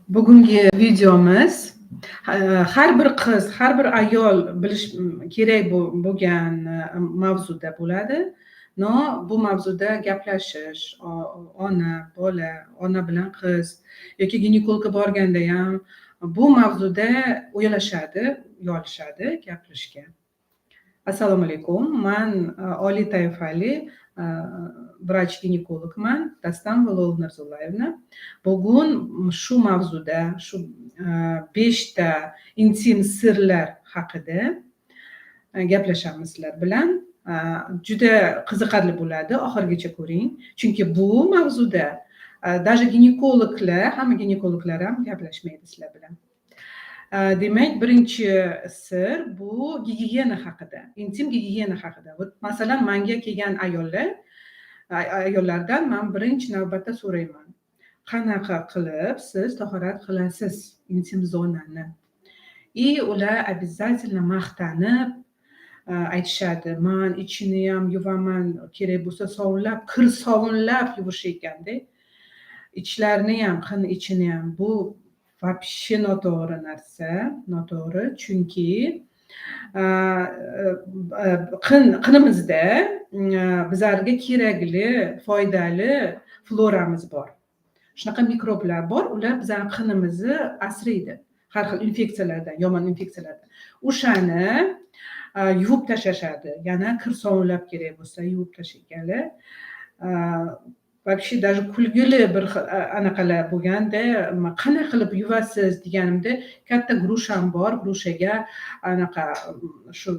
Bugungi videomiz har bir qiz, har bir ayol bilish kerak bo'lgan mavzuda bo'ladi. Но bu mavzuda gaplashish, ona, bola, ona bilan qiz yoki ginekologga borganda ham bu mavzuda uyalashadi, uyalishadi gapirishga. Assalomu alaykum. Man oliy toifali vrach ginekologman, Dastan Lola Narzullayevna. Bugun shu mavzuda, shu beshta intim sirlar haqida gaplashamiz sizlar bilan. Juda qiziqarli bo'ladi, oxirigacha ko'ring. Chunki bu mavzuda даже ginekologlar, hamma ginekologlar ham gaplashmaydi sizlar bilan. Demak, birinchi sir bu gigiyena haqida, intim gigiyena haqida. Вот, masalan, manga kelgan ayollar, ayollardan man birinchi navbatda so'rayman: "Qanaqa qilib siz tahorat qilasiz intim zonani?" И ular обязательно maqtanib aytishadi: "Man ichini ham yuvaman, kerak bo'lsa sovunlab, kir sovunlab yuvish ekanda. Ichlarini ham, qin ichini ham." Bu вообще noto'g'ri narsa, noto'g'ri, chunki qinimizda bizlarga kerakli, foydali floramiz bor. Shunaqa mikroblar bor, ular bizani qinimizni asraydi har xil infeksiyalardan, yomon infeksiyalardan. O'shani yuvib tashlashadi. Yana kir sovunlab kerak bo'lsa yuvib tashlayotganlar. Вообще даже kulgili bir xil anaqalar bo'lganda, "Qanaqa qilib yuvasiz?" deganimda, "Katta груша m bor, груша ga anaqa shu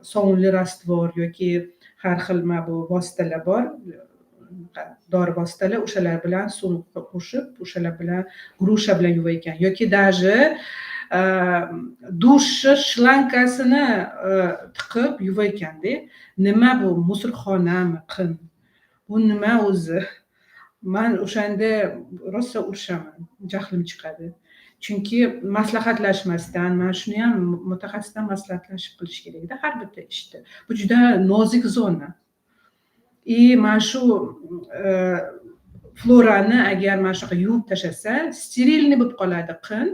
sovunli раствор yoki har xil mana bu vositalar bor, dori vositalar, o'shalar bilan suv qo'shib, o'shalar bilan, груша bilan yuvayotgan yoki даже dushni shlankasini tiqib yuvayotganda. Nima bu, мусор xonami qin? Bu nima o'zi? Man o'shanda rosa urishaman, jahlim chiqadi. Chunki maslahatlashmasdan, mana shuni ham mutaxassisdan maslahatlashib qilish kerakda har bitta ishni. Bu juda nozik zona. И mana shu florani agar mana shunaqa yuvib tashlasa, стерильный bo'lib qoladi qin.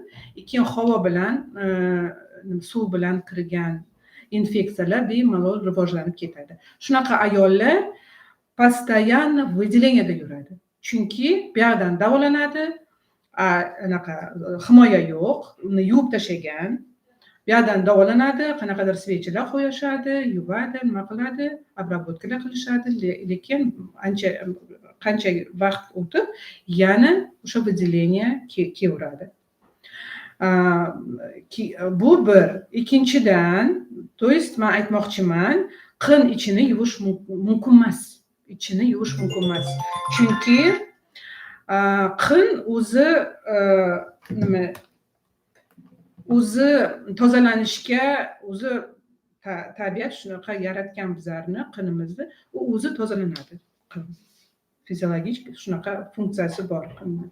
Keyin havo bilan, suv bilan kirgan infeksiyalar bemalol rivojlanib ketadi. Shunaqa ayollar постоянно выделение da yuradi. Chunki bu yoqdan davolanadi, anaqa himoya yo'q, uni yuvib tashlagan. Bu yoqdan davolanadi, qanaqadir свечи lar qo'yishadi, yuvadi, nima qiladi, обработка lar qilishadi, lekin ancha qancha vaqt o'tib yana o'sha выделение kelaveradi. Bu bir. Ikkinchidan, то есть man aytmoqchiman, qin ichini yuvish mumkin emas. Ichini yuvish mumkin emas. Chunki qin o'zi nima, o'zi tozalanishga o'zi tabiat shunaqa yaratgan bizlarni qinimizni, u o'zi tozalanadi qin. Fiziologik shunaqa funksiyasi bor qinni.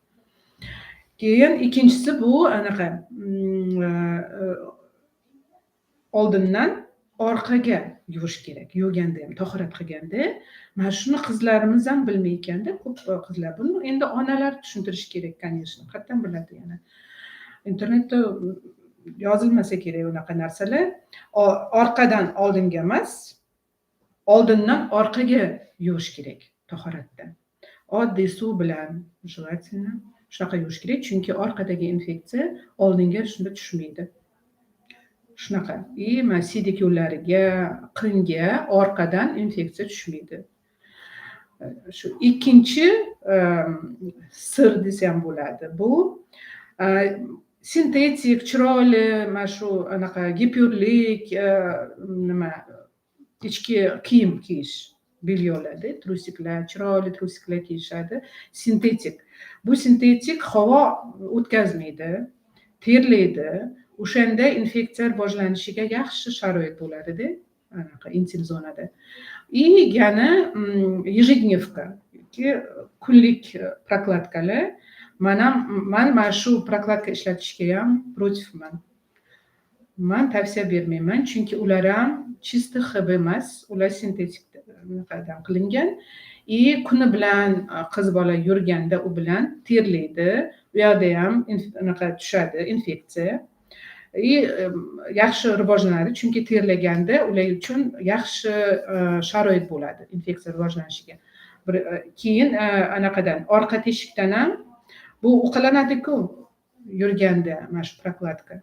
Keyin ikkinchisi bu anaqa oldindan orqaga yuvish kerak. Yuvganda ham, tahorat qilganda mana shuni qizlarimiz ham bilmay ekanda, ko'p qizlar. Buni endi onalar tushuntirish kerak, конечно. Qayerdan biladi yana? Internetda yozilmasa kerak unaqa narsalar. Orqadan oldinga emas, oldindan orqaga yuvish kerak tahoratda. Oddiy suv bilan желательно shunaqa yuvish kerak, chunki orqadagi infeksiya oldinga shunda tushmaydi. Shunaqa. И mana siydik yo'llariga, qinga orqadan infeksiya tushmaydi. Shu ikkinchi sir desa ham bo'ladi. Bu sintetik, chiroyli mana shu anaqa gipyurlik nima, ichki kiyim kiyish, бельё larda, трусик lar, chiroyli трусик lar kiyishadi. Sintetik. Bu sintetik havo o'tkazmaydi, terlaydi. O'shanda infeksiya rivojlanishiga yaxshi sharoit bo'ladida, anaqa intim zonada. И yana ежедневка yoki kunlik прокладка lar. Man ham, man mana shu прокладка ishlatishga ham против man. Man tavsiya bermayman, chunki ular ham чисто ХБ emas, ular sintetikdir. Anaqadan qilingan и kuni bilan qiz bola yurganda u bilan terlaydi, u yoqda ham anaqa tushadi, infeksiya, и yaxshi rivojlanadi, chunki terlaganda ular uchun yaxshi sharoit bo'ladi infeksiya rivojlanishiga. Bir keyin anaqadan, orqa teshikdan ham bu uqalanadiku yurganda, mana shu прокладка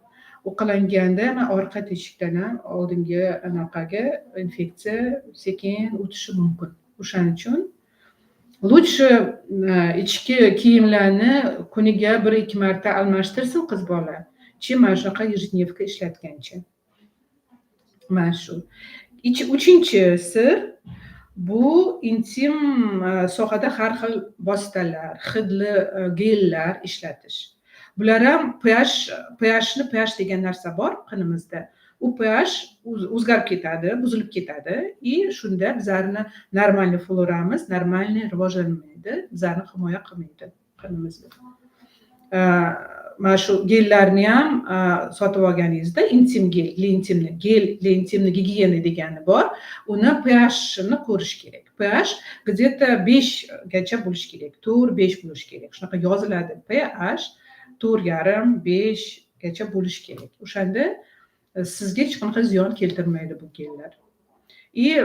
uqalanganda, mana orqa teshikdan ham oldingi anaqaga infeksiya sekin o'tishi mumkin. O'shaning uchun лучше ichki kiyimlarni kuniga bir ikki marta almashtirsin qiz bola, чем mana shunaqa ежедневка ishlatgancha. Mana shu. Uchinchi sir: bu intim sohada har xil vositalar, hidli gellar ishlatish. Bular ham pHni, pH degan narsa bor qonimizda, u pH o'zgarib ketadi, buzilib ketadi и shunda bizlarni нормальный floramiz нормальный rivojlanmaydi, bizlarni himoya qilmaydi qonimizni. Mana shu gellarni ham sotib olganingizda, intim гель для интимный, гель для интимной гигиены degani bor, uni pHni ko'rish kerak. pH где то 5gacha bo'lishi kerak, 4, 5 bo'lishi kerak, shunaqa yoziladi. pH 4,5, 5gacha bo'lishi kerak. O'shanda sizga hech qanaqa ziyon keltirmaydi bu gellar. И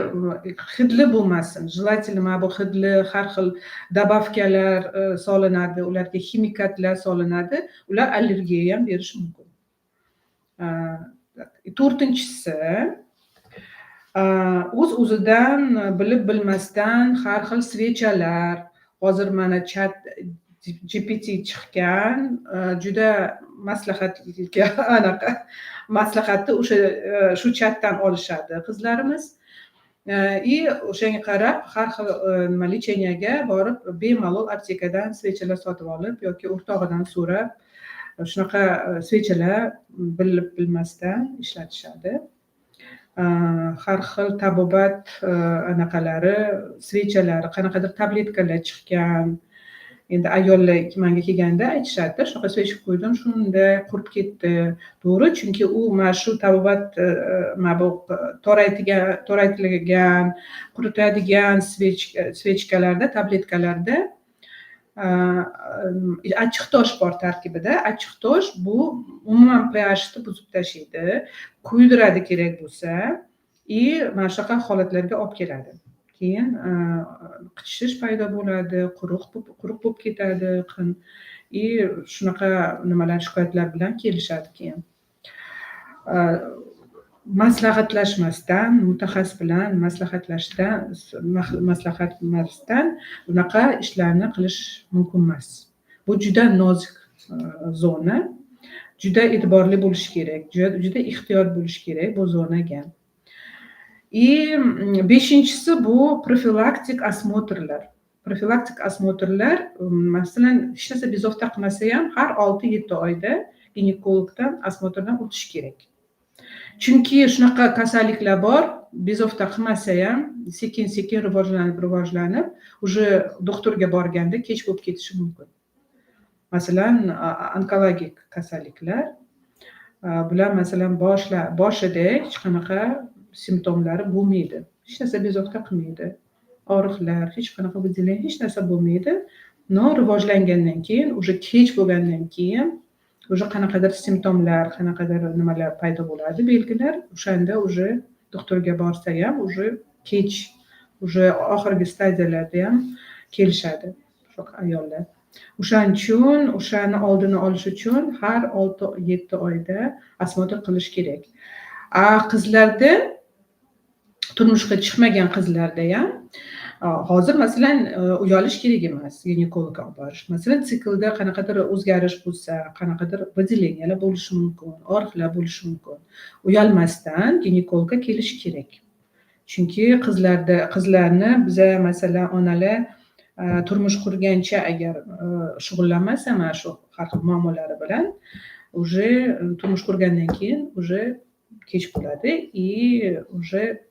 hidli bo'lmasin желательно. Mana bu hidli har xil добавка lar solinadi, ularga ximikatlar solinadi, ular allergiya ham berishi mumkin. To'rtinchisi: o'z o'zidan bilib bilmasdan har xil свеча lar. Hozir mana ChatGPT chiqqan, juda maslahatga, anaqa maslahatni o'sha shu chatdan olishadi qizlarimiz и o'shanga qarab har xil nima, лечения ga borib, bemalol aptekadan свеча lar sotib olib yoki o'rtog'idan so'rab, shunaqa свеча lar bilib bilmasdan ishlatishadi. Har xil tabobat anaqalari, свеча lari, qanaqadir tabletkalar chiqqan. Endi ayollar manga kelganda aytishadida, shunaqa свечка qo'ydim, shunday qurib ketdi. To'g'ri, chunki u mana shu tabobat, mana bu toraytigan, toraytirilgan, quritadigan свечка larda, tabletkalarda achchiq tosh bor tarkibida. Achchiq tosh bu umuman pHni buzib tashlaydi, kuydiradi kerak bo'lsa и mana shunaqa holatlarga olib keladi. Keyin qichishish paydo bo'ladi, quruq bo'lib ketadi qin и shunaqa nimalar, shikoyatlar bilan kelishadi keyin. Maslahatlashmasdan, mutaxassis bilan maslahatmasdan bunaqa ishlarni qilish mumkin emas. Bu juda nozik zona, juda e'tiborli bo'lish kerak, juda, juda ehtiyot bo'lish kerak bu zonaga. И beshinchisi bu profilaktik осмотр lar. Profilaktik осмотр lar, masalan, hech narsa bezovta qilmasa ham, har 6-7 oyda ginekologdan осмотр dan o'tish kerak, chunki shunaqa kasalliklar bor, bezovta qilmasa ham sekin sekin rivojlanib, rivojlanib, уже doktorga borganda kech bo'lib ketishi mumkin. Masalan, onkologik kasalliklar. Bular, masalan, boshida hech qanaqa simptomlari bo'lmaydi, hech narsa bezovta qilmaydi, og'riqlar, hech qanaqa выделение, hech narsa bo'lmaydi, но rivojlangandan keyin, уже kech bo'lgandan keyin, уже qanaqadir simptomlar, qanaqadir nimalar paydo bo'ladi, belgilar. O'shanda уже doktorga borsa ham уже kech, уже oxirgi stadiyalarda ham kelishadi shu ayollar. O'shaning uchun o'shani oldini olish uchun har 6-7 oyda осмотр qilish kerak. A qizlarda, turmushga chiqmagan qizlarda ham hozir, masalan, uyalish kerak emas ginekologga olib borish. Masalan, siklda qanaqadir o'zgarish bo'lsa, qanaqadir выделения lar bo'lishi mumkin, og'riqlar bo'lishi mumkin, uyalmasdan ginekologga kelish kerak. Chunki qizlarda, qizlarni biza, masalan, onalar turmush qurgancha agar shug'ullanmasa mana shu har xil muammolari bilan, уже turmush qurgandan keyin уже kech bo'ladi и уже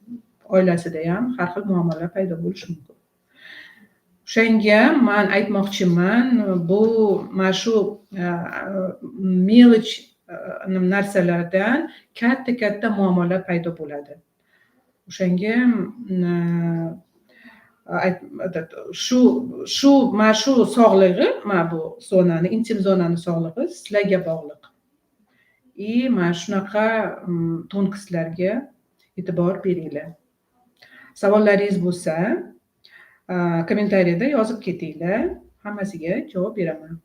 oilasida ham har xil muammolar paydo bo'lishi mumkin. O'shanga man aytmoqchiman, bu mana shu мелочь narsalardan katta katta muammolar paydo bo'ladi. O'shanga shu mana shu sog'lig'i, mana bu zonani, intim zonani sog'lig'i sizlarga bog'liq. И mana shunaqa тонкость larga e'tibor beringlar. Savollaringiz bo'lsa, kommentariyada yozib ketinglar, hammasiga javob beraman.